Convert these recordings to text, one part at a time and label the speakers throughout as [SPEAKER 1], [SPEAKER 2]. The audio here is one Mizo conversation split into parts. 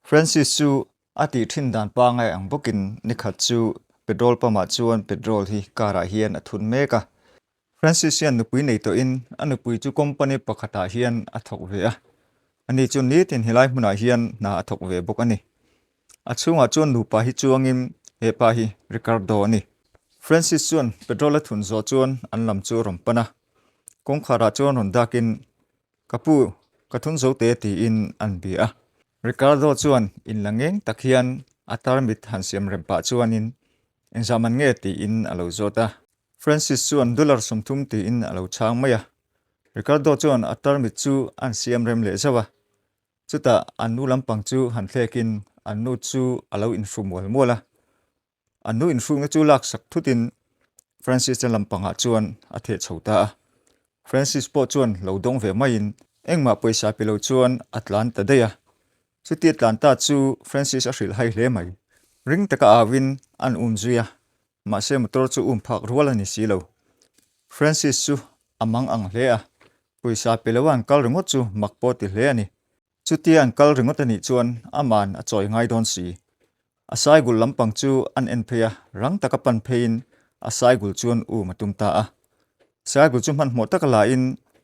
[SPEAKER 1] Francis chu a tih thin dan pangai ang bawkin nikhat chu petrol pump ah chuan petrol hi car ah hian a thun mek a. Francis hian nupui nei tawhin a nupui chu company pakhatah hian a thawk ve a, ani chu nitin helai hmunah hian hna a thawk ve bawk a ni. A chhungah chuan nupa hi chuangin he pa hi Ricardo a ni. Francis chuan petrol a thun zawh chuan an lam chu a rawn pan a, kawngkharah chuan rawn dakin, Ka pu, ka thun zo te tiin an bia a. Ricardo chuan inla ngeng tak hian a tarmit han siam rem pah chuanin, Engzah man nge? tiin a lo zawt a. Francis chuan dollar 30 tiin a lo chhang mai a. Ricardo chuan a tarmit chu an siam rem leh zauh a. Chutah an nu lampang chu han thlekin an nu chu a lo inhru mual mual a. An nu inhrukna chu laksak thutin Francis-a lampangah chuan a theh chho ta a. Francis pawh chuan lo dawng ve maiin engmah pawisa pe lo chuan a tlan ta daih a. Chutia tlan ta chu Francis a hrilh hai hle mai. Ring taka auin an um zui a, Mahse motor chu um phak rual a ni si lo. Francis chu a mang ang hle a, pawisa pe lo a an kal ringawt chu mak pawh ti hle a ni. Chutia an kal ringawt a nih chuan aman a chawi ngai dawn si. A saigul lampang chu an en phei a, rang taka pan pheiin a saigul chuan um a tum ta a. Saigul chu hmanhmawh taka lain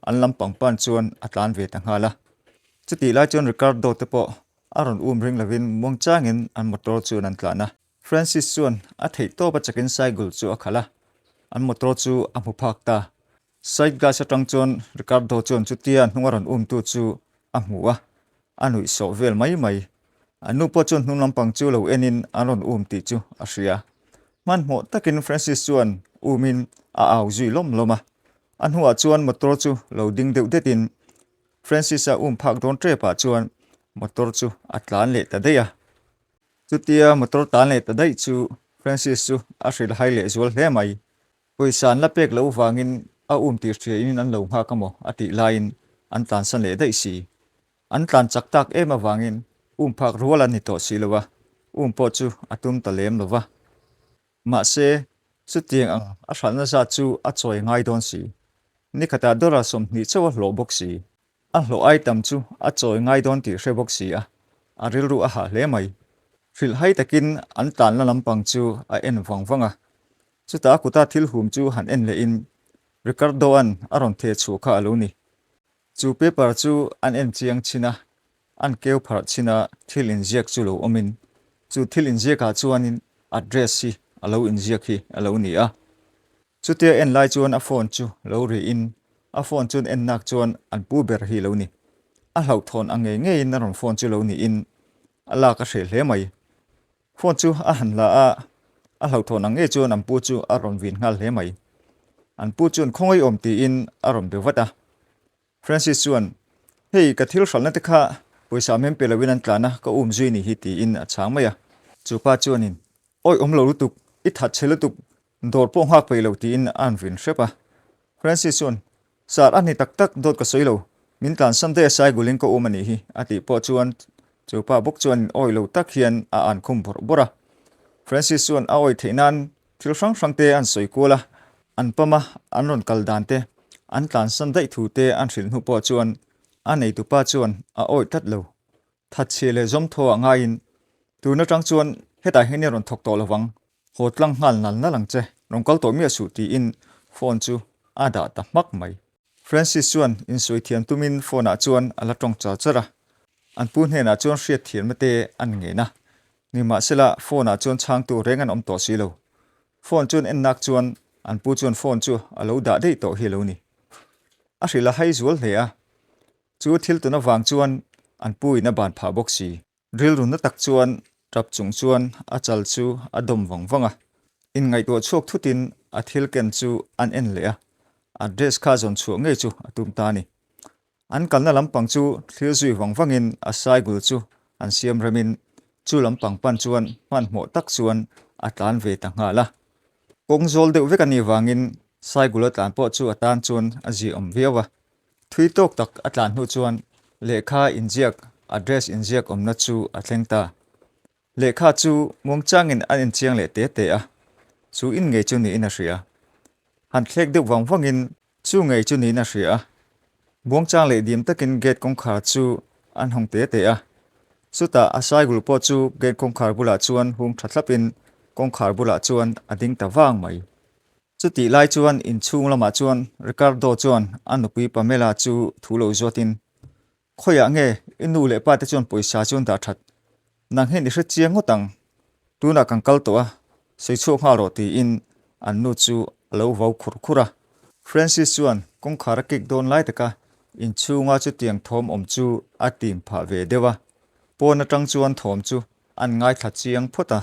[SPEAKER 1] an lampang pan chuan a tlan ve ta nghal a. Chutih lai chuan Ricardo te pawh a rawn um ring lovin muangchangin an motor chuan an tlan a. Francis chuan a theih tawp a chakin Saigul chu a khalh a, an motor chu a hmu phak ta. Side glass atang chuan Ricardo chuan chutia hnung a rawn umtu chu a hmu a, a nuih sawh vel mai mai. An nu pawh chuan hnung lampang chu lo enin an rawn um tih chu a hria. Hmanhmawh takin Francis chuan umin a au zui lawm lawm a. A hnuah chuan motor chu lo ding deuh detin Francis-a um phak dawn tepah chuan motor chu a tlan leh ta daih a. Chutia motor tan leh ta daih chu Francis chu a hrilh hai leh zual hle mai. Pawisa an la pek loh vangin a um tih hria in an lo nghak amaw a tih laiin an tlansan leh daih si. An tlan chak tak em avangin um phak rual an ni tawh si lo a, um pawh chu a tum ta lem lo va. Mahse, chutiang ang a hralhna zat chu a chawi ngai dawn si. Nikhatah dollar 20 chauh a hlawh bawk si. A hlawh ai tam chu a chawi ngai dawn tih hre bawk si a, a rilru a hah hle mai. Hrilh hai takin an tlanna lampang chu a en vang vang a. Chutah a kuta thil hum chu han en lehin Ricardo-a'n a rawn theh chhuah kha a lo ni. Chu paper chu an en chiang chhin a, an keu pharh chhin a thil inziak chu lo awmin chu thil inziakah chuanin address hi a lo inziak hi a lo ni a. Chutia en lai chuan a phone chu lo ri in a phone chuan en nak chuan an pu ber hi lo ni. A hlauhthawn ang ngei ngei in a rawn phone chu lo ni in a lak a hreh hle mai. Phone chu a han la a, a hlauhthawn ang ngei chuan an pu chu a rawn vin nghal hle mai. An pu chuan khawngaih awm tiin a rawn be vat a. Francis chuan, Hei, ka thil hralhna te kha pawisa mem pe loin an tlan a, ka um zui ni hi tiin a chhang mai a. Chu pa chuanin, Awi awm lo lutuk, i that chhe lutuk, dawr pawh nghak peih lo tiin a han vin hrep a. Francis chuan, Sir, a ni tak tak, dawt ka sawi lo, min tlansan daih a saigulin ka um a nih hi a tih pawh chuan chu pa bawk chuanin awi lo tak hian a an khum bawrh bawrh a. Francis chuan a awi theih nan Thil hrang hrang te an sawi kual a, an pam a, an rawn kal dan te, an tlansan daih thu te an hrilh hnu pawh chuan a neitupa chuan a awih tlat lo. Thatchhia leh zawmthaw ah ngaiin, Tun atang chuan hetah hian i rawn thawk tawh lovang, haw tlang nghal nal nal ang che, rawn kal tawh miah suh tiin phone chu a dah ta hmak mai. Francis chuan insawi thiam tumin phone ah chuan a la tawng char char a, an pu hnenah chuan hriat thiamna te an ngen a, nimahsela phone ah chuan chhangtu reng an awm tawh si lo. Phone chuan en nak chuan an pu chuan phone chu a lo dah daih tawh hi a lo ni. A hrilh a hai zual hle a, chu thil tun avang chuan an pu in a ban phah bawk si. Rilru na tak chuan tap chung chuan a chal chu a dawm vang vang a, inngaihtuah chhuak thutin a thil ken chu an en leh a, a dress kha zawn chhuah ngei chu a tum ta a ni. An kalna lampang chu thlir zui vang vangin a saigul chu an siam remin chu lampang pan chuan hmanhmawh tak chuan a tlan ve ta nghal a. Kawng zawl deuh vek a nih vangin saigul a tlan pawh chu a tan chuan a ziaawm viau a. Thui tawk tak a tlan hnu chuan lehkha inziak, address inziak awmna chu a thleng ta. Lehkha chu muangchangin an inchiang leh te te a, chu in ngei chu niin a hria. Han thlek deuh vang vangin chu ngei chu niin a hria a. Muangchang leh dim takin gate kawngkhar chu an hawng te te a. Chutah a saigul pawh chu gate kawngkhar bulah chuan hung tha thlapin kawngkhar bulah chuan a ding ta vang mai. Chutih lai chuan inchhung lamah chuan Ricardo chuan a nupui Pamela chu thu lo zawtin, Khawiah nge i nu leh pa te chuan pawisa chu an dah that? Nang hian i hre chiang ngawt ang. Tunah kan kal tawh a, sawi chhuak nghal rawh tiin an nu chu a lo vau khur khur a. Francis chuan kawngkhar a kik dawn lai taka inchhunga chutiang thawm awm chu a tim phah ve deuh a, pawn atang chuan thawm chu an ngaithla chiang phawt a.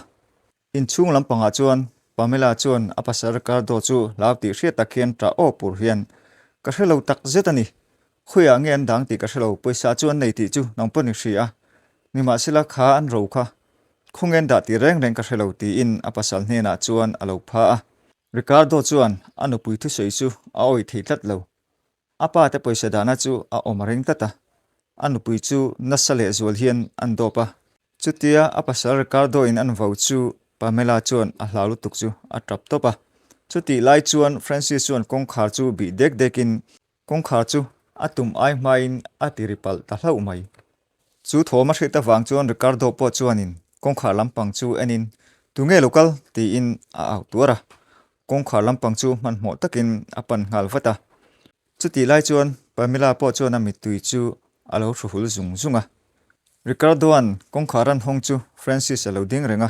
[SPEAKER 1] Inchhung lampangah chuan Pamela chuan a pasal Ricardo chu hlau tih hriat tak hian ṭah aw pur hian, Ka hre lo tak zet a ni. Khawiah nge an dang tih ka hre lo, pawisa chu an nei tih chu nang pawn i hria a. Nimahsela kha an ro kha khawnge an dah tih reng reng ka hre lo tiin a pasal hnenah chuan a lo pha a. Ricardo chuan a nupui thusawi chu a awih thei tlat lo. A pa te pawisa dahna chu a awm a ring tlat a, a nupui chu nasa lehzual hian an dawp a. Chutia a pasal Ricardo in an vau chu Pamela chuan a hlau lutuk chu a tap tawp a. Chutih lai chuan Francis chuan kawngkhar chu bih dek dek in kawngkhar chu a tum ai hmain a ti ri palh ta hlauh mai. Chu thawm a hriat avang chuan Ricardo pawh chuanin kawngkhar lampang chu enin Tunge lo kal? tiin a au tuar a. Kawngkhar lampang chu hmanhmawh takin a pan nghal vat a. Chutih lai chuan Pamela pawh chuan a mittui chu a lo hru hul zung zung a. Ricardo-a'n kawngkhar an hawng chu Francis a lo ding reng a.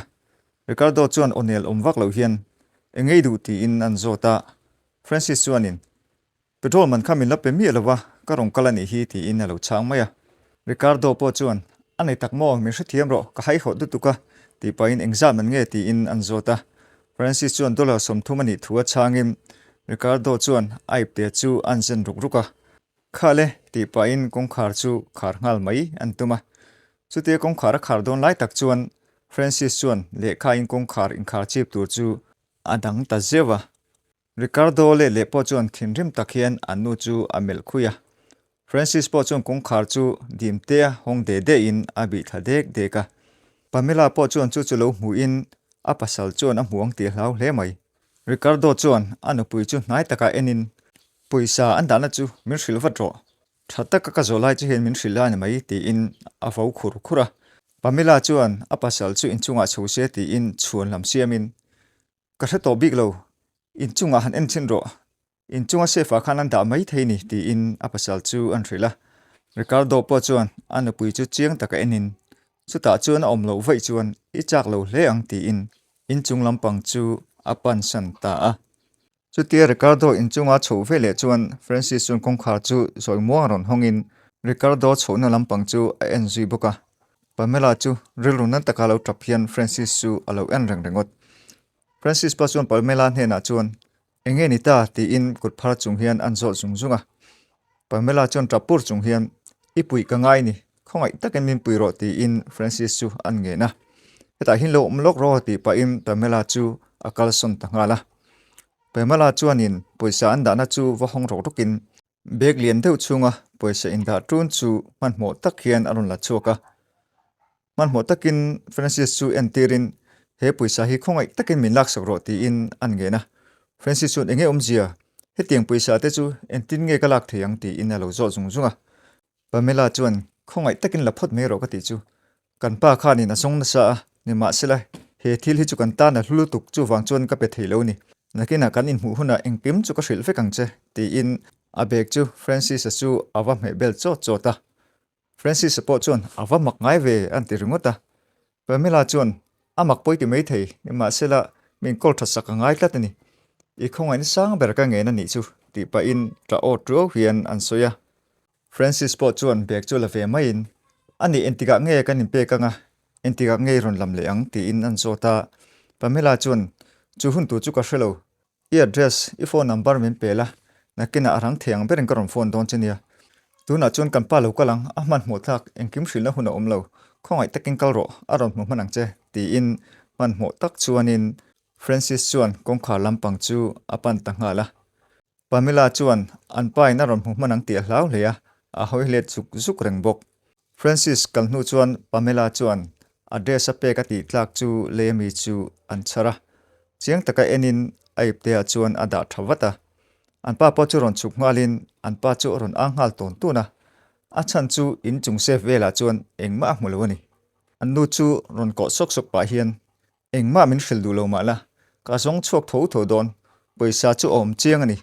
[SPEAKER 1] Ricardo chuan aw nel awm vak loh hian, Eng ngei duh tiin an zawt a. Francis chuanin, Petrol man kha min la pe miah lo va, ka rawn kal a nih hi tiin a lo chhang mai a. Ricardo pawh chuan, A nei tak maw, min hrethiam rawh, ka haihawt lutuk a, tih pahin engzat man nge tiin an zawt a. Francis chuan dollar 30 a nih thu a chhangin Ricardo chuan a ipte chu an zen ruk ruk a. Kha le, tih pahin kawngkhar chu khar nghal mai an tum a. Chutia kawngkhar a khar dawn lai tak chuan Francis chuan lehkha in kawngkhar inkhar chip tur chu a dang ta zeuh a. Ricardo leh leh pawh chuan thinrim tak hian an nu chu a melh khui a. Francis pawh chuan kawngkhar chu dimtea hawng de de in a bih thla dek dek a. Pamela pawh chuan chu chu lo hmuhin a pasal chuan a hmu ang tih a hlau hle mai. Ricardo chuan a nupui chu hnai takah enin, Pawisa an dahna chu min hrilh vat rawh. Tha taka ka zawh lai chu hian min hrilh la a ni mai tiin a vo khur khur a. Pamela chuan a pasal chu inchungah chho se tiin chhuan lam siamin, Ka hre tawh bik lo, inchungah han en chhin rawh, inchunga safe ah khan an dah mai thei ni tiin a pasal chu an hrilh a. Ricardo pawh chuan a nupui chu chiang taka enin, chutah chuan a awm loh vaih chuan i chak lo hle ang tiin inchung lampang chu a pansan ta a. Chutia Ricardo inchunga chhoh ve leh chuan Francis chuan kawngkhar chu zawi muang rawn hawngin Ricardo chhohna lampang chu a en zui bawk a. Pamela chu rilru nan taka lo tap hian Francis chu a lo en reng ringawt. Francis pa chuan Pamela hnenah chuan, Eng nge ni ta? tiin kut phar chung hian an zawh zung zung a. Pamela chuan tap pur chung hian, I puih ka ngai ni, khawngaih takin min pui rawh tiin Francis chu an ngen a. Hetah hian lo awm lawk rawh tih pahin Pamela chu a kalsawn ta nghal a. Pamela chuanin pawisa an dahna chu va hawng rawk rawkin, Bag lian deuh chhunga pawisa indah ṭun chu hmanhmawh tak hian a rawn la chhuak a. Hmanhmawh takin Francis chu entirin, He pawisa hi khawngaih takin min laksak rawh tiin an ngen a. Francis chuan enge awmzia? Hetiang pawisa te chu engtin nge ka lak thei ang tiin a lo zawh zung zung a. Pamela chuan, Khawngaih takin la phawt mai rawh ka tih chu. Kan pa khanin a zawng nasa a, nimahsela he thil hi chu kan tan a hlu lutuk chuvang chuan ka pe thei lo ni. Nakinah kan inhmuh hunah engkim chu ka hrilh vek ang che, tiin a bag chu Francis-a chu a va hmeh bel chawt chawt a. Francis-a pawh chuan a va mak ngai ve a ti ringawt a. Pamela chuan a mak pawi ti mai thei, nimahsela min call tha sak a ngai tlat a ni. I khawngaihna sang ber ka ngen a nih chu, tih pahin tah aw tuau hian an sawi a. Francis pawh chuan bag chu la ve maiin, A nih engtikah nge kan inpek anga, engtikah nge i rawn lam leh ang? tiin an zawt a. Pamela chuan, Chu hun tur chu ka hre lo. I address, i phone number min pe la, nakinah a rang thei ang berin ka rawn phone dawn che nia. Tunah chuan kan pa lo kal ang, a hmanhmawh thlak, engkim hrilhna hun a awm lo. Khawngaih takin kal rawh, a rawn hmu hman ang che, tiin hmanhmawh tak chuanin Francis chuan kawngkhar lampang chu a pan ta nghal a. Pamela chuan an pa in a rawn hmu hman ang tih a hlau hle a, a hawi let zuk zuk reng bawk. Francis kal hnu chuan Pamela chuan a dress a pek a tih tlak chu lei ami chu an chhar a, chiang taka enin a ipte ah chuan a dah tha vat a. An pa pawh chu rawn chhuk nghalin an pa chu a rawn ang nghal tawn tawn a, a chhan chu inchung safe velah chuan engmah a hmu lo a ni. An nu chu rawn kawh sawk sawk pah hian, Engmah min hrilh duh lo mah la, ka zawng chhuak tho tho dawn, pawisa chu a awm chiang a ni.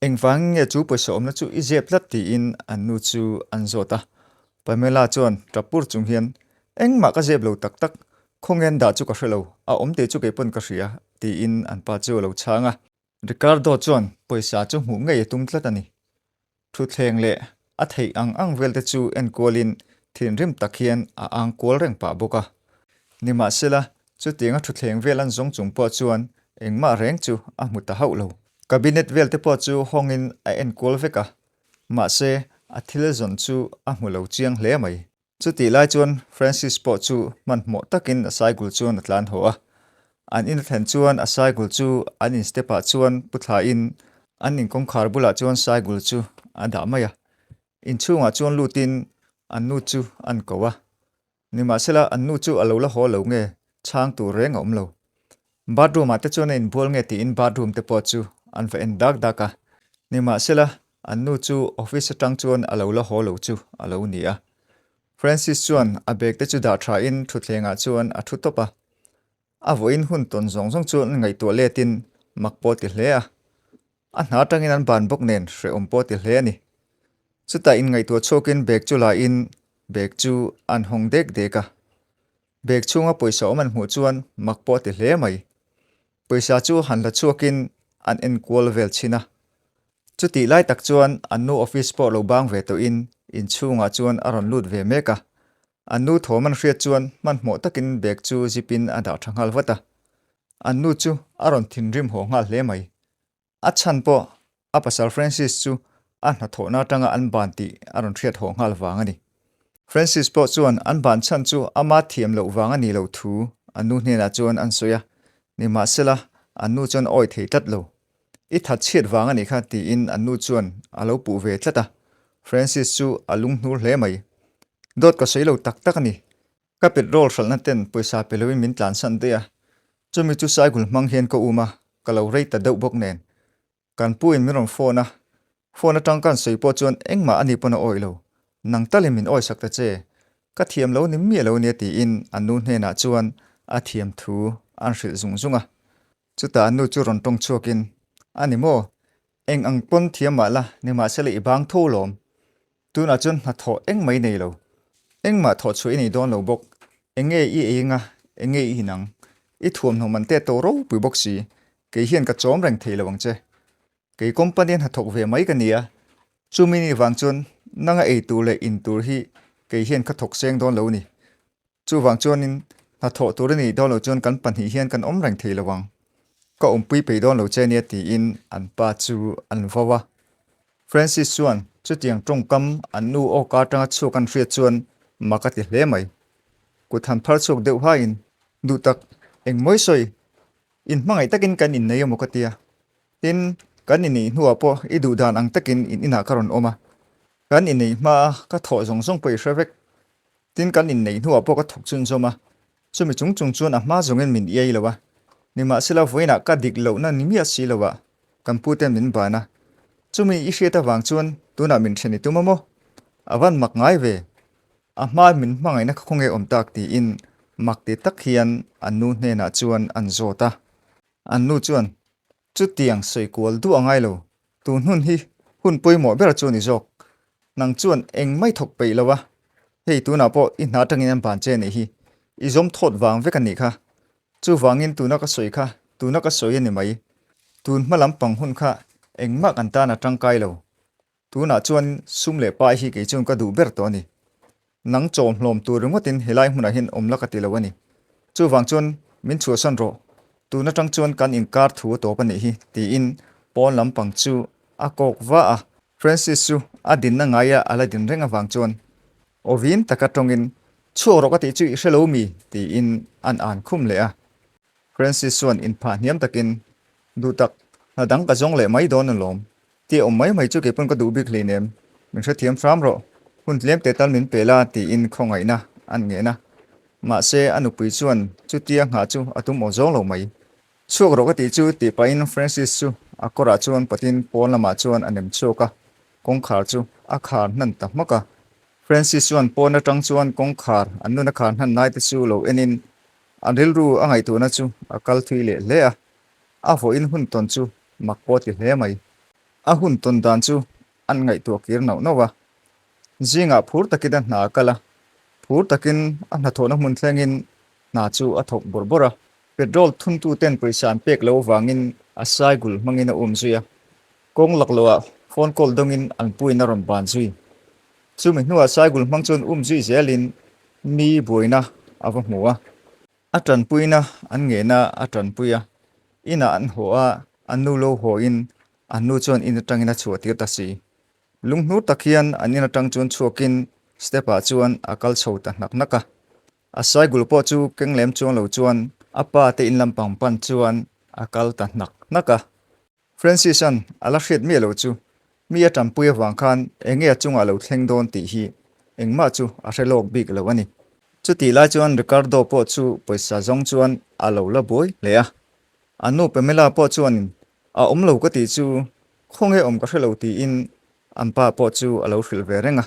[SPEAKER 1] Engvangin nge chu pawisa awmna chu i zep tlat tiin an nu chu an zawt a. Pamela chuan tap pur chung hian, Engmah ka zep lo tak tak, khawngen dah chu ka hre lo, a awm tih chu keipawn ka hria, tiin an pa chu a lo chhang a. Ricardo chuan pawisa chu hmuh ngei a tum tlat a ni. Thutthleng leh a theih ang ang vel te chu enkualin thinrim tak hian a ang kual reng pah bawk a. Nimahsela, chutianga thutthleng vel an zawng chung pawh chuan engmah reng chu a hmu ta hauh lo. Cabinet vel te pawh chu hawngin a enkual vek a, mahse a thil zawn chu a hmu lo chiang hle mai. Chutih lai chuan Francis pawh chu hmanhmawh takin a cycle chuan a tlan haw a. An in a thlen chuan a cycle chu an in step ah chuan pu thlain an in kawngkhar bulah chuan cycle chu a dah mai a. Inchhungah chuan lutin an nu chu an ko a. Nimahsela an nu chu a lo la haw lo nge chhang tur reng a awm lo. Bathroom ah te chuan a inbual nge tiin bathroom te pawh chu an va en dak dak a. Nimahsela An nu chu office atang chuan a lo la haw lo chu a lo ni a. Francis chuan a bag te chu dah tha in thutthleng ah chuan a thu tawp a. A vawiin hun tawn zawng zawng chu an ngaihtuah let in mak pawh ti hle a. A hna atangin an ban bawk nen hrehawm pawh ti hle a ni. Chutah in ngaihtuah chhuak in bag chu la in bag chu an hawng dek dek a. Bag chhunga pawisa awm an hmuh chuan mak pawh ti hle mai. Pawisa chu han la chhuakin an enkual vel chhin a. Chutih lai tak chuan an nu office pawh lo bang ve tawhin inchhungah chuan a rawn lut ve mek a. An nu thawm an hriat chuan hmanhmawh takin bag chu zip in a dah tha nghal vat a. An nu chu a rawn thinrim haw nghal hle mai. A chhan pawh a pasal Francis chu a hnathawhna atanga an ban tih a rawn hriat haw nghal vang a ni. Francis pawh chuan an ban chhan chu ama thiam loh vang a nih loh thu a nu hnenah chuan an sawi a, nimahsela an nu chuan a awi thei tlat lo. I that chhiat vang a nih kha tiin an nu chuan a lo puh ve tlat a, Francis chu a lunghnur hle mai. Dawt ka sawi lo tak tak a ni. Ka petrol hralhna ten pawisa pe loin min tlansan daih a, chumi chu cycle hmang hian ka um a, ka lo rei ta deuh bawk nen. Kan pu in min rawn phone a, phone atang kan sawi pawh chuan engmah ani pawn a awih lo, nang talin min awisak ta che, ka thiam lo ni miah lo nia tiin an nu hnenah chuan a thiam thu an hrilh zung zung a. Chutah an nu chu rawn tawng chhuakin, A ni maw? Eng ang pawn thiam mah la, nimahsela i bang tho lawm. Tunah chuan hnathawh engmah i nei lo. Engmah thawh chhuah i nei dawn lo bawk. Enge i ei anga, enge i in ang? I thuamhnaw man te to ropui bawk si. Kei hian ka chawm reng thei lo ang che. Kei company a hnathawk ve mai ka ni a. Chumi ni vang chuan nanga ei tur leh in tur hi kei hian ka thawk seng dawn lo ni. Chuvang chuanin hnathawh tur a nih dawn loh chuan kan pahnih hian kan awm reng thei lo ang. Ka awmpui peih dawn lo che nia tiin an pa chu an vo a. Francis chuan chutiang tawngkam an nu awka atanga chhuak an hriat chuan mak a ti hle mai. Kut han phar chhuak deuh haiin, Duh tak, engmawi sawi, inhmangaih takin kan innei emaw ka tia. Tin, kan inneih hnuah pawh i duh dan ang takin in inah ka rawn awm a. Kan inneih hmaa ka thawh zawng zawng pawh i hre vek. Tin, kan inneih hnuah pawh ka thawk chhunzawm a, chumi chung chung chuan a hma zawngin min iai lo a. Nimahsela, vawiinah ka dik lohna ni miah si lo ah kan puten min ban a. Chumi i hriat avang chuan tunah min then i tum a maw? A van mak ngai ve. A hma min hmangaihna kha khawnge awm tak tiin mak ti tak hian an nu hnenah chuan an zawt a. An nu chuan, Chutiang sawi kual duh a ngai lo, tun hun hi hun pawimawh ber chu a ni zawk. Nang chuan eng mai thawk peih lo a, hei tunah pawh i hna atangin an ban che a nih hi, i zawm thawt vang vek a nih kha. Chuvangin tuna ka sawi kha tuna ka sawi a ni mai. Tun hma lampang hun kha engmah kan tan a tangkai lo. Tunah chuan sum leh pai hi kei chuan ka duh ber tawh a ni. Nang chawmhlawm tur ringawtin helai hmunah hian awm la ka ti lo a ni. Chuvang chuan min chhuahsan rawh, tun atang chuan kan inkar thu a tawp a nih hi, tiin pawn lampang chu a kawk va a. Francis chu a dinna ngaia a la din reng avang chuan awvin taka tawngin, Chhuak rawh ka tih chu i hre lo mi? tiin an an khum leh a. Francis chuan inphah hniam takin, Duh tak, hna dang ka zawng leh mai dawn alawm. Tih awm mai mai chu kei pawn ka duh bik hleinem, min hrethiam hram rawh, hun tlem teh tal min pe la tiin khawngaihna an ngen a. Mahse a nupui chuan chutia nghah chu a tum aw zawng lo mai. Chhuak rawh ka tih chu tih pahin Francis chu a kawrah chuan patin pawn lamah chuan a nem chhuak a, kawngkhar chu a khar hnan ta hmak a. Francis chuan pawn atang chuan kawngkhar an nuna khar hnan lai te chu lo enin an rilru a ngaihtuahna chu a kal thui leh hle a, a vawiin hun tawn chu mak pawh a ti hle mai. A hun tawn dan chu an ngaihtuah kir nauh nauh a. Zingah phur takin a hna a kal a, phur takin a hnathawhna hmun thlengin hna chu a thawk bawrh bawrh a. Petrol thuntuten pawisa an pek loh avangin a saigul hmangin a um zui a. Kawng lakloah phone call dawngin an puiin a rawn ban zui. Chumi hnuah saigul hmang chuan um zui zelin mi buaina a va hmu a. A tanpuina an ngehna a tanpui a, inah an haw a, an nu lo hawin an nu chuan in atangin a chhuah tir ta si. Lunghnur tak hian an in atang chuan chhuakin step ah chuan a kal chho ta hnak hnak a. A saigul pawh chu keng lem chuang lo chuan a pa te in lampang pan chuan a kal ta hnak hnak a. Francis-a'n a la hriat miah lo chu mi a tanpui avang khan enge a chungah lo thleng dawn tih hi engmah chu a hre lawk bik lo a ni. Chutih lai chuan Ricardo pawh chu pawisa zawng chuan a lo la buai hle a. A nu Pamela pawh chuanin a awm lo ka tih chu khawnge awm ka hre lo tiin an pa pawh chu a lo hrilh ve reng a.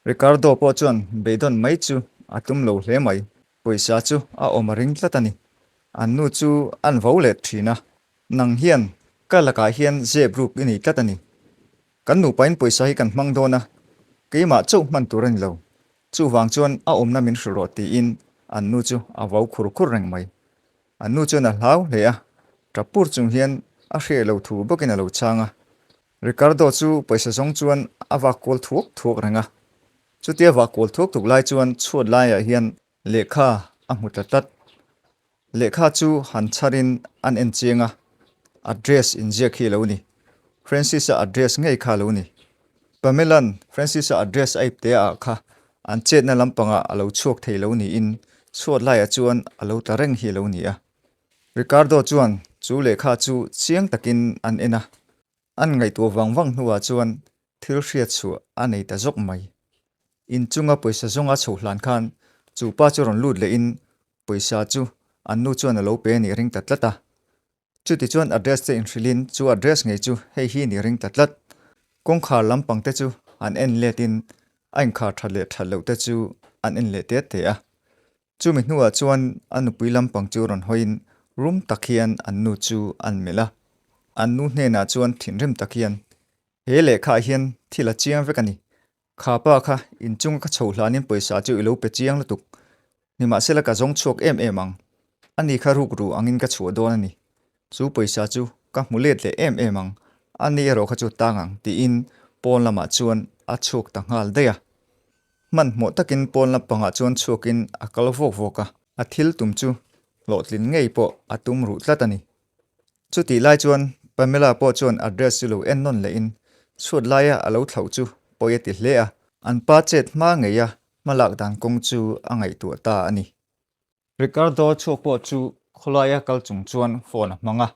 [SPEAKER 1] Ricardo pawh chuan beidawn mai chu a tum lo hle mai. Pawisa chu a awm a ring tlat a ni. An nu chu an vo let thin a. Nang hian ka lakah hian zep ruk i nei tlat a ni. Kan nupain pawisa hi kan hmang dawn a, keimah chauh hman tur a ni lo. Chuvang chuan a awmna min hrilh rawh tiin an nu chu a vau khur khur reng mai. An nu chuan a hlau hle a, tap pur chung hian a hriat lo thu bawkin a lo chhang a. Ricardo chu pawisa zawng chuan a vak kual thuak thuak reng a. Chutia vak kual thuak thuak lai chuan chhuat laiah hian Lehkha a hmu ta tlat. Lehkha chu han chharin an en chiang a, address inziak hi a lo ni. Francis-a address ngei kha a lo ni. Pamela'n Francis-a address a ipte ah kha an chetna lampangah a lo chhuak thei lo niin chhuat laiah chuan a lo tla reng hi a lo ni a. Ricardo chuan chu lehkha chu chiang takin an en a, an ngaihtuah vang vang hnuah chuan thil hriat chhuah a nei ta zawk mai. In chunga pawisa zawnga chhoh hlan khan chu pa chu rawn lut lehin pawisa chu an nu chuan a lo pe a nih ring ta tlat a. Chuti chuan address te inhrilhin chu address ngei chu hei hi nih ring ta tlat. Kawngkhar lampang te chu an en letin a inkhar that leh that loh te chu an en leh te te a. Chumi hnuah chuan a nupui lampang chu rawn hawiin rum tak hian an nu chu an melh a. An nu hnenah chuan thinrim tak hian He lehkhaah hian thil a chiang vek a ni. Kha pa kha inchunga ka chho hlanin pawisa chu i lo pe chiang lutuk. Nimahsela ka zawng chhuak em em ang. Ani kha ruk ru angin ka chhuah dawn a ni. Chu pawisa chu ka hmu let leh em em ang. Ani erawh kha chu tang ang tiin pawn lamah chuan a chhuak ta nghal daih a. Hmanhmawh takin pawn lampangah chuan chhuakin a kal vawk vawk a. A thil tum chu hlawhtlin ngei pawh a tum ruh tlat a ni. Chutih lai chuan Pamela pawh chuan address chu lo en nawn lehin chhuat laia a lo thlauh chu pawi a ti hle a, an pa chet hma ngeia hmalak dan kawng chu a ngaihtuah ta a ni. Ricardo chhuak pawh chu khawlaia kal chung chuan phone a hmang a,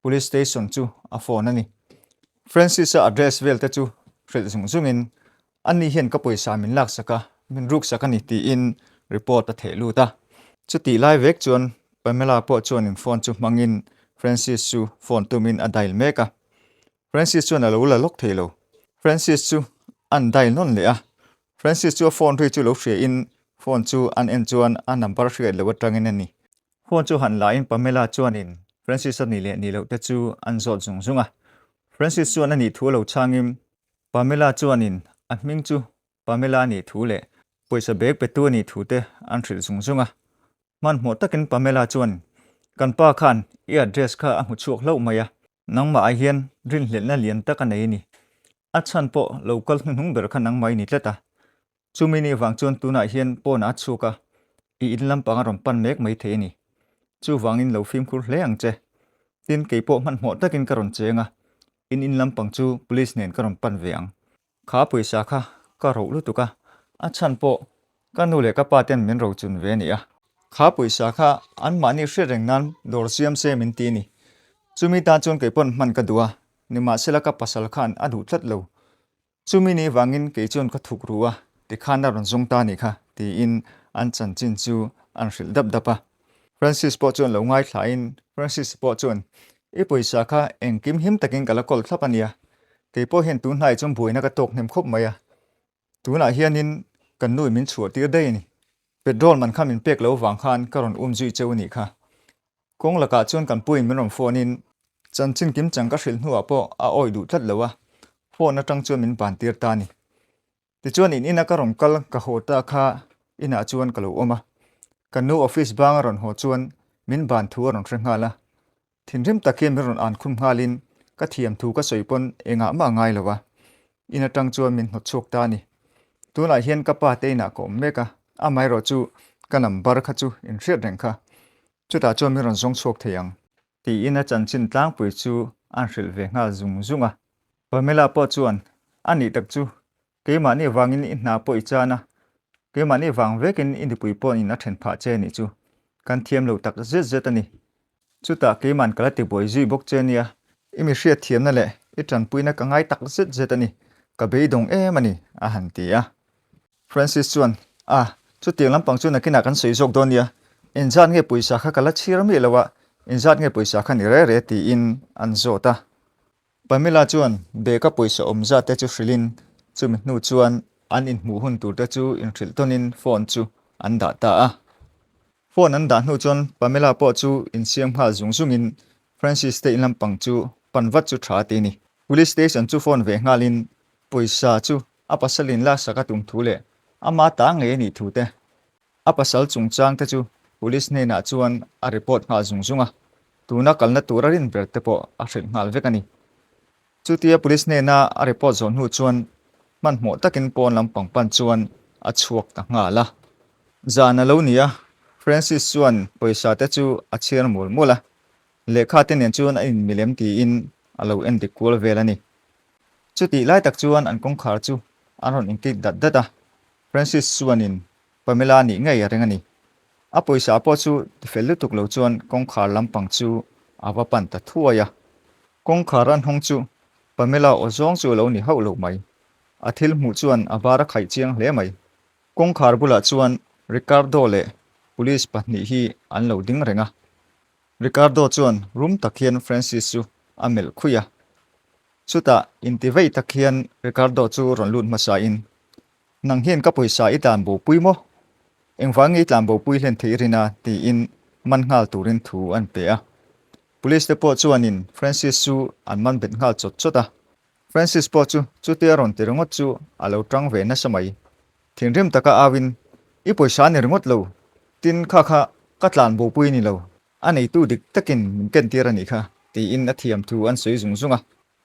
[SPEAKER 1] police station chu a phone a ni. Francis-a address vel te chu hrilh zung zungin Ani hian ka pawisa min laksak a, min ruksak a ni tiin report a theh lut a. Chutih lai vek chuan Pamela pawh chuanin phone chu hmangin Francis chu phone tumin a dial mek a. Francis chuan a lo la lawk thei lo. Francis chu an dial nawn leh a. Francis chu a phone ri chu lo hriain phone chu an en chuan a number hriat loh atangin a ni. Phone chu han lain Pamela chuanin Francis a nih leh nih loh te chu an zawt zung zung a. Francis chuan a nih thu a lo chhangin Pamela chuanin a hming chu Pamela a nih thu leh pawisa bag petu a nih thu te an hrilh zung zung a. Hmanhmawh takin Pamela chuan, Kan pa khan i address kha a hmu chhuak hlauh mai a, nangmah ah hian rinhlelhna lian tak a nei a ni. A chhan pawh lo kal hnuhnung ber kha nangmah i ni tlat a. Chumi nih vang chuan tunah hian pawnah a chhuak a, i in lampang a rawn pan mek mai thei a ni. Chuvangin lo fimkhur hle ang che. Tin, kei pawh hmanhmawh takin ka rawn cheng a, in in lampang chu police nen ka rawn pan ve ang. Kha pawisa kha ka roh lutuk a, a chhan pawh ka nu leh ka pa ten min rochun ve a ni a. Kha pawisa kha anmahni hriat reng nan dawr siam se min ti a ni. Chumi tan chuan kei pawn hman ka duh a, nimahsela ka pasal khan a duh tlat lo. Chumi ni vangin kei chuan ka thuk ru a, tikhan a rawn zawng ta nih kha, tiin an chanchin chu an hrilh dap dap a. Francis pawh chuan lo ngaithlain Francis pawh chuan, I pawisa kha engkim him takin ka la kawl thlap a nia, kei pawh hian tun hnaiah chuan buaina ka tawk hnem khawp mai a, tunah hianin. Kan nu in min chhuah tir daih a ni. Petrol man kha min pek lo vang khan ka rawn um zui cheu a nih kha. Kawng lakah chuan kan puiin min rawn phone in chanchin kim chang ka hrilh hnuah pawh a awih duh tlat lo a, phone atang chuan min ban tir ta a ni. Tichuan in ina ka rawn kal ka haw ta kha inah chuan ka lo awm a, ka nu office bang a rawn haw chuan min ban thu a rawn hre nghal a, Thinrim tak hian min rawn an khum nghalin ka thiam thu ka sawi pawn engah mah a ngai lo a, in atang chuan min hnawt chhuak ta a ni. Tunah hian ka pa te inah ka awm mek a, amaherawh chu ka number kha chu in hriat reng kha. Chutah chuan min rawn zawng chhuak thei ang. Tiin a chanchin tlangpui chu an hrilh ve nghal zung zung a. Pamela pawh chuan, A nih tak chu, keimahni vangin i hna pawh i chan a, keimahni vang vekin i nupui pawh in a then phah che nih chu, kan thiam lo tak zet zet a ni. Chutah keiman ka la ti buai zui bawk che nia, i mi hriatthiamna leh i tanpuina ka ngai tak zet zet a ni, ka beidawng em a ni, a han ti a. Francis chuan, A, chutiang lampang chu nakinah kan sawi zawk dawn nia, inzat nge pawisa kha ka la chhir miah lo a, inzat nge pawisa kha ni re re tiin an zawt a. Pamela chuan bag-a pawisa awm zat te chu hrilhin chumi hnu chuan an inhmuh hun tur te chu inhrilh tawnin phone chu an dah ta a. Phone an dah hnu chuan Pamela pawh chu insiam nghal zung zungin Francis te in lampang chu pan vat chu tha ti a ni. Police station chu phone ve nghalin pawisa chu a pasalin laksak a tum thu leh ama ta ngei a nih thu te A pasal chungchang te chu Police hnenah chuan a report nghal zung zung a, tuna kalna tur a rin ber te pawh a hrilh nghal vek a ni. Chutia Police hnena a report zawh hnu chuan hmanhmawh takin pawn lampang pan chuan a chhuak ta nghal a. Zan a lo ni a, Francis chuan pawisa te chu a chhiar mual mual a, lehkha te nen chuan a inmilem tiin a lo endik kual vel a ni. Chutih lai tak chuan an kawngkhar chu an rawn inkik dat dat a, Francis chuanin Pamela nih ngei a ring a ni. A pawisa pawh chu tifel lutuk lo chuan kawngkhar lampang chu a va pan ta thuai a. Kawngkhar an hawng chu Pamela aw zawng chu a lo ni hauh lo mai. A thil hmuh chuan a bar a khaih chiang hle mai. Kawngkhar bulah chuan Ricardo leh police pahnih hi an lo ding reng a. Ricardo chuan rum tak hian Francis chu a melh khuih a. Chutah intivei tak hian Ricardo chu rawn lut hmasain Nang hian ka pawisa i tlan bopui maw? Engvang nge i tlan bopui hlen theih rin a? tiin man nghal turin thu an pe a. Police te pawh chuanin Francis chu an man bet nghal chawt chawt a. Francis pawh chu chutia rawn ti ringawt chu a lo tang ve nasa mai. Thinrim taka auin, I pawisa ni ringawt lo, tin kha kha ka tlan bopui ni lo, a neitu dik takin min kentir a nih kha, tiin a thiam thu an sawi zung zung a.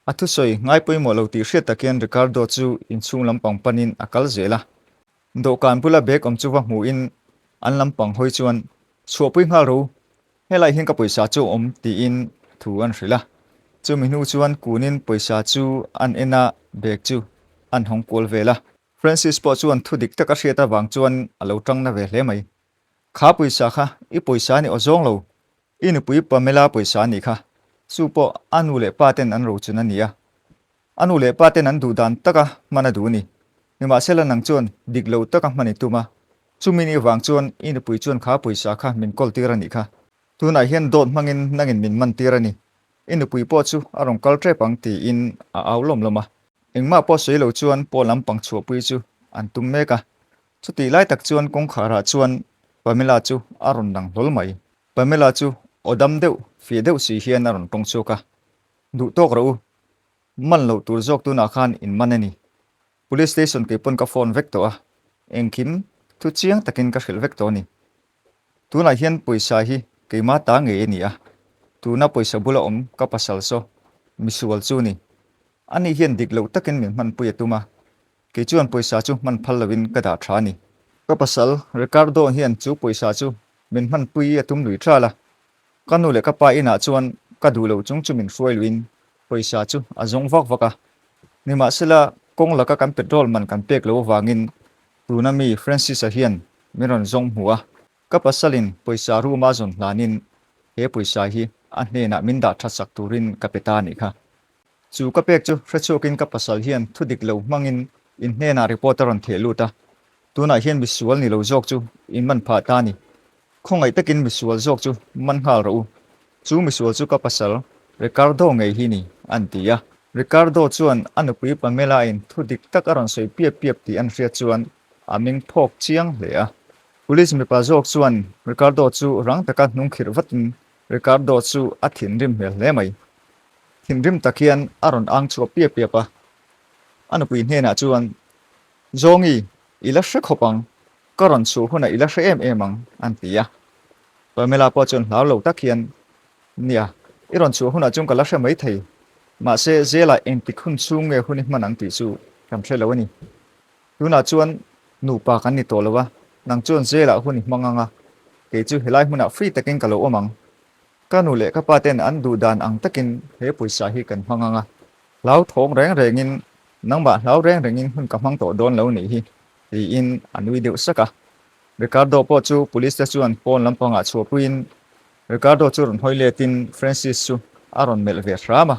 [SPEAKER 1] A thusawi ngai pawimawh lo tih hriat tak hian Ricardo chu inchhung lampang panin a kal zel a. Dawhkan bula bag awm chu va hmuhin an lampang hawi chuan, Chhuahpui nghal ro, helai hian ka pawisa chu a awm tiin thu an hrilh a. Chumi hnu chuan kunin pawisa chu an en a, bag chu an hawng kual vel a. Francis pawh chuan thu dik tak a hriat avang chuan a lo tang na ve hle mai. Kha pawisa kha i pawisa a ni aw zawng lo, I nupui Pamela pawisa a nih kha. Chu pawh a nu leh pa ten an rochun a ni a. A nu leh pa ten an duh dan taka hman a duh a ni. Nimahsela nang chuan dik lo taka hman i tum a. Chumi nih vang chuan i nupui chuan kha pawisa kha min kawl tir a nih kha. Tunah hian dawt hmangin nangin min man tir a ni. I nupui pawh chu a rawn kal tep ang tiin a au lawm lawm a. Engmah pawh sawi lo chuan pawn lampang chhuahpui chu an tum mek a. Chutih lai tak chuan kawngkharah chuan Pamela chu a rawn lang hlawl mai. Pamela chu aw dam deuh, fiah deuh si hian a rawn tawng chhuak a, Duh tawk rawh u, man loh tur zawk tunah khan in man a ni. Police station kei pawn ka phone vek tawh a, engkim thu chiang takin ka hrilh vek tawh a ni. Tunah hian pawisa hi keima ta ngei a ni a, tuna pawisa bula awm ka pasal saw misual chu ni. Ani hian dik loh takin min hmanpui a tum a, kei chuan pawisa chu hman phal loin ka dah tha a ni. Ka pasal Ricardo hian chu pawisa chu min hmanpui a tum lui tral a, ka nu leh ka pa inah chuan ka duh loh chung chu min hruai luin pawisa chu a zawng vak vak a. Nimahsela kawng laka kan petrol man kan pek loh avangin tuna mi Francis-a hian min rawn zawng hmu a, ka pasalin pawisa room a zawn hlanin he pawisa hi a hnenah min dah that sak turin ka pe ta a nih kha. Chu ka pek chu hrechhuakin ka pasal hian thu dik lo hmangin in hnenah report a rawn theh lut a, tunah hian misual ni lo zawk chu in man phah ta a ni. Khawngaih takin misual zawk chu man nghal rawh u. Chu misual chu ka pasal Ricardo ngei hi ni, an ti a. Ricardo chuan a nupui Pamela-in thu dik tak a rawn sawi piap piap tih an hriat chuan. a meng phawk chiang hle a. Police mipa zawk chuan Ricardo chu rang taka hnung khirh vatin Ricardo chu a thinrim hmel hle mai. Thinrim tak hian a rawn ang chhuah piap piap a. A nupui hnenah chuan, Zawngi, i la hre khawp ang, ka rawn chhuah hunah i la hre em em ang, an ti a. Pamela pawh chuan hlau lo tak hian, Nia, i rawn chhuah hunah chuan ka la hre mai thei. Mahse, Zelah engtik hun chhung nge hun i hman ang tih chu kan hre lo a ni. Tunah chuan nupa kan ni tawh lo a, nang chuan Zelah hun i hmang ang a, kei chu helai hmunah free takin ka lo awm ang. Ka nu leh ka pa ten an duh dan ang takin he pawisa hi kan hmang ang a. Hlau thawng reng rengin, nangmah hlau reng rengin hun ka hmang tawh dawn lo nih hi, tiin a nui deuh sak a. Ricardo pawh chu police te chuan pawn lampangah chhuahpuiin Ricardo chu rawn hawi letin Francis chu a rawn melh ve hram a.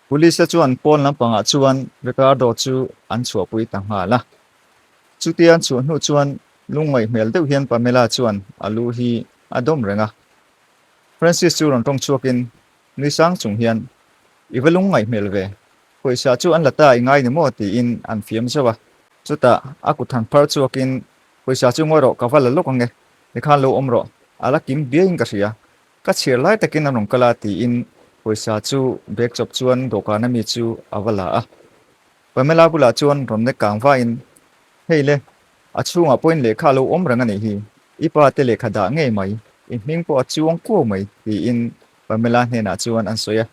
[SPEAKER 1] Police te chuan pawn lampangah chuan Ricardo chu an chhuahpui ta nghal a. Chutia an chhuah hnu chuan lungngaih hmel deuh hian Pamela chuan a lu hi a dawm reng a. Francis chu rawn tawng chhuakin nui sang chung hian, I va lungngaih hmel ve, pawisa chu an la ta i ngai ni maw? tiin an fiam zauh a. Chutah a kut han phar chhuakin, Pawisa chu ngawi rawh, ka va la lawk ang e, tikhan lo awm rawh, a la kim biaiin ka hria, ka chhiar lai takin an rawn kal a tiin pawisa chu bag chawp chuan dawhkan ami chu a va la a. Pamela bulah chuan rawn nek kang vain, Hei le, a chhungah pawhin lehkha a lo awm reng a nih hi, i pa te lehkha dah ngei mai, i hming pawh a chuang kuau mai tiin Pamela hnenah chuan an sawi a.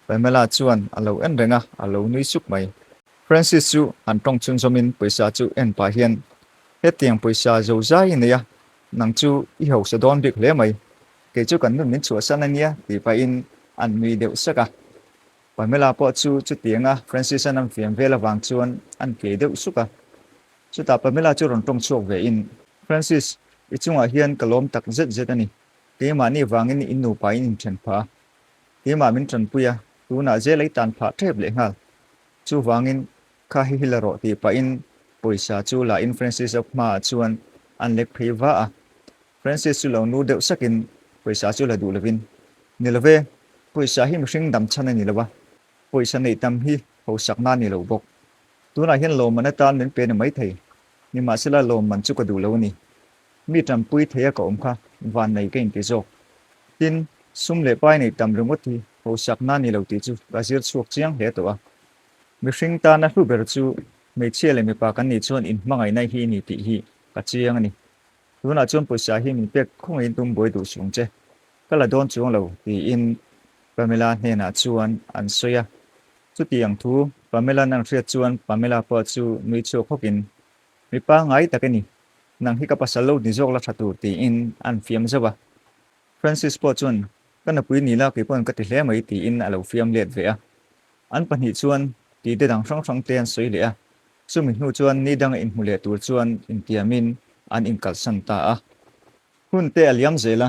[SPEAKER 1] Pamela chuan a lo en reng a, a lo nui suk mai. Francis chu han tawng chhunzawmin pawisa chu en pah hian, Hetiang pawisa zo zai i nei a, nang chu i hausa dawn bik hle mai, kei chu kan nun min chhuahsan a nia tih pahin an nui deuh sak a. Pamela pawh chu chutianga Francis-a'n an fiam vel avang chuan an kei deuh suk a. Chutah Pamela chu rawn tawng chhuak ve in, Francis, i chungah hian ka lawm tak zet zet a ni. Keimahni vangin in nupa in inthen phah a. Keimah min tanpui a, tunah zel ei tan phah tep leh nghal. Chuvangin, kha hi hi la rawh tih pahin pawisa chu la in Francis-a hmaah chuan an lek phei va a. Francis chu lo nur deuh sakin pawisa chu la duh lovin, Ni lo ve, pawisa hi mihring dam chhan a ni lo a, pawisa neih tam hi hosakna a ni lo bawk. Tunah hian lawmman atan min pe ni maithei, nimahsela lawmman chu ka duh lo a ni. Mi tanpui thei a ka awm kha vannei ka inti zawk. Tin, sum leh pai neih tam ringawt hi hosakna a ni lo tih chu ka zir chhuak chiang hle tawh a. Mihring tana hlu ber chu hmeichhia leh mipa kan nih chuan inhmangaihna hi a ni tih hi ka chiang a ni. Tunah chuan pawisa hi min pek khawngaihin tum buai duh sung che. Ka la dawn chuang lo, tiin Pamela hnenah chuan an sawi a. Chutiang thu Pamela-n an hriat chuan Pamela pawh chu nui chhuak hawkin, Mi pangngai tak i ni, nang hi ka pasal lo ni zawk la tha tur, tiin an fiam zauh a. Francis pawh chuan, Ka nupui ni la kei pawn ka ti hle mai, tiin a lo fiam let ve a. An pahnih chuan tite dang hrang hrang te an sawi leh a, chumi hnu chuan ni danga inhmu leh tur chuan intiamin an inkalsan ta a. Hun te a liam zel a,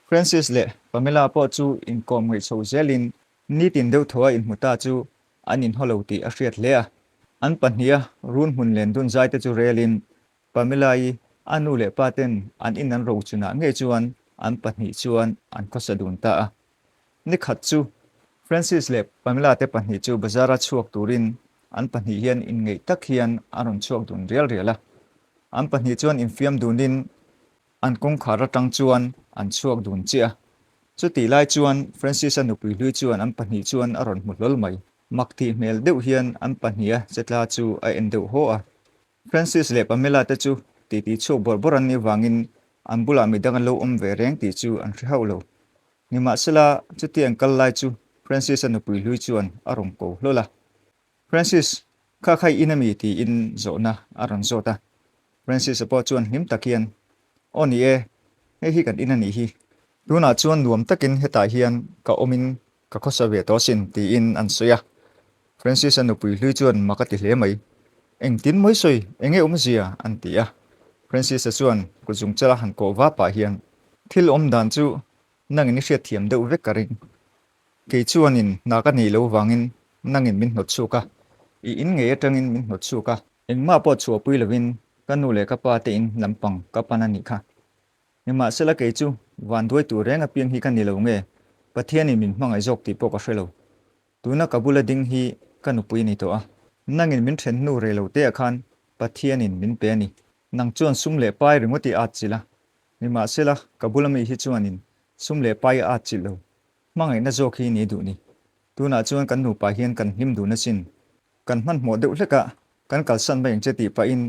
[SPEAKER 1] Francis leh Pamela pawh chu inkawm ngaih chho zelin nitin deuh thaw a inhmu ta chu an inhaw lo tih a hriat hle a. An pahniha run hmun len dun zai te chu relin Pamela-i a nu leh pa ten an in an rochunah ngei chuan an pahnih chuan an khawsa dun ta a. Ni khat chu Francis leh Pamela te pahnih chu bazar-a chhuak turin an pahnih hian inngeih tak hian an rawn chhuak dun rial rial a. An pahnih chuan infiam dunin an kawngkhar atang chuan an chhuak dun chiah a. Chutih lai chuan Francis-a nupui hlui chuan an pahnih chuan a rawn hmu hlawl mai. Mak tih hmel deuh hian an pahniha chetla chu a en deuh haw a. Francis leh Pamela te chu titi chhuak bawrh bawrh an nih vangin an bulah midang an lo awm ve reng tih chu an hre hauh lo. Nimahsela, chuti an kal lai chu Francis-a nupui hlui chuan a rawn ko hlawl a. Francis, kha kha i in ami? tiin zawhna a rawn zawt a. Francis-a pawh chuan hlim tak hian, Aw ni e, hei hi kan in a nih hi. Tunah chuan nuam takin hetah hian ka awmin Ka khawsa ve tawh asin, tiin an sawi a. Francis-a nupui hlui chuan mak a ti hle mai. Engtin mawi sawi, enge awmzia? an ti a. Francis-a chuan kut zungchala han kawh va pah hian, Thil awm dan chu nangin i hriatthiam deuh vek ka ring. Kei chuanin hna ka neih lo vangin nangin min hnawt chhuak a, i in ngei atangin min hnawt chhuak a. Engmah pawh chhuahpui lovin ka nu leh ka pa te in lampang ka pan a nih kha. Nimahsela kei chu van duai tur reng apiang hi ka ni lo nge, Pathianin min hmangaih zawk tih pawh ka hre lo. Tuna ka bula ding hi ka nupui a ni tawh a. Nangin min then hnu rei lo te ah khan Pathianin min pe a ni. Nang chuan sum leh pai ringawt i at chilh a, nimahsela ka bula mi hi chuanin sum leh pai a at chilh lo. Hmangaihna zawk hi ni duh ni. Tunah chuan kan nupa hian kan hlim dun asin. Kan hmanhmawh deuh hlek a, kan kalsan mai ang che tih pahin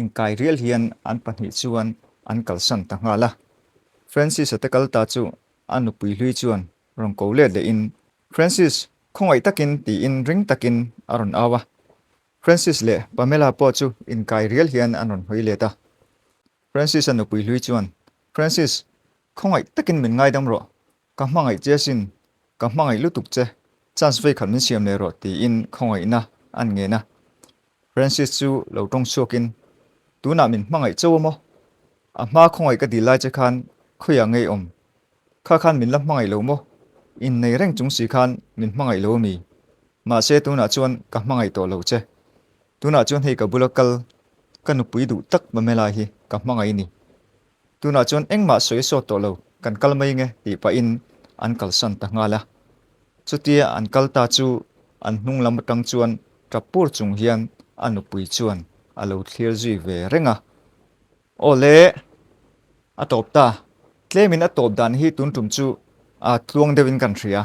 [SPEAKER 1] inkai rial hian an pahnih chuan an kalsan ta nghal a. Francis-a te kal ta chu a nupui hlui chuan rawn ko let lehin, Francis, khawngaih takin tiin ring takin a rawn au a. Francis leh Pamela pawh chu inkai rial hian an rawn hawi let a. Francis-a nupui hlui chuan, Francis, khawngaih takin min ngaidam rawh. Ka hmangaih che asin, ka hmangaih lutuk che, chance vei khat min siam leh rawh tiin khawngaihna an ngen a. Francis chu lo tawng chhuakin, Tunah min hmangaih chauh a maw? A hma khawngaih ka dil lai che khan khawiah ngei awm? Kha khan min la hmangaih lo maw? Innei reng chung si khan min hmangaih lo a mi? Mahse tunah chuan ka hmangaih tawh lo che. Tunah chuan hei ka bula kal, ka nupui duh tak Pamela hi ka hmangaih ni. Tunah chuan engmah sawi sawt tawh lo, kan kal mai nge tih pahin an kalsan ta nghal a. Chutia an kal ta chu an hnung lam atang chuan tap pur chung hian a nupui chuan a lo thlir zui ve reng a. Aw le, a tawp ta. Tlemin a tawp dan hi tun tum chu a tluang deuhin kan hria.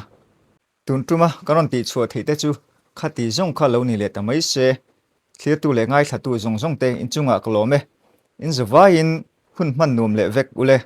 [SPEAKER 1] Tun tuma ka rawn tih chhuah theih te chu khati zawng kha lo ni leh ta mai se, thlirtu leh ngaithlatu zawng zawng te inchungah ka lawm e. In zavaiin hun hman nuam leh vek ule.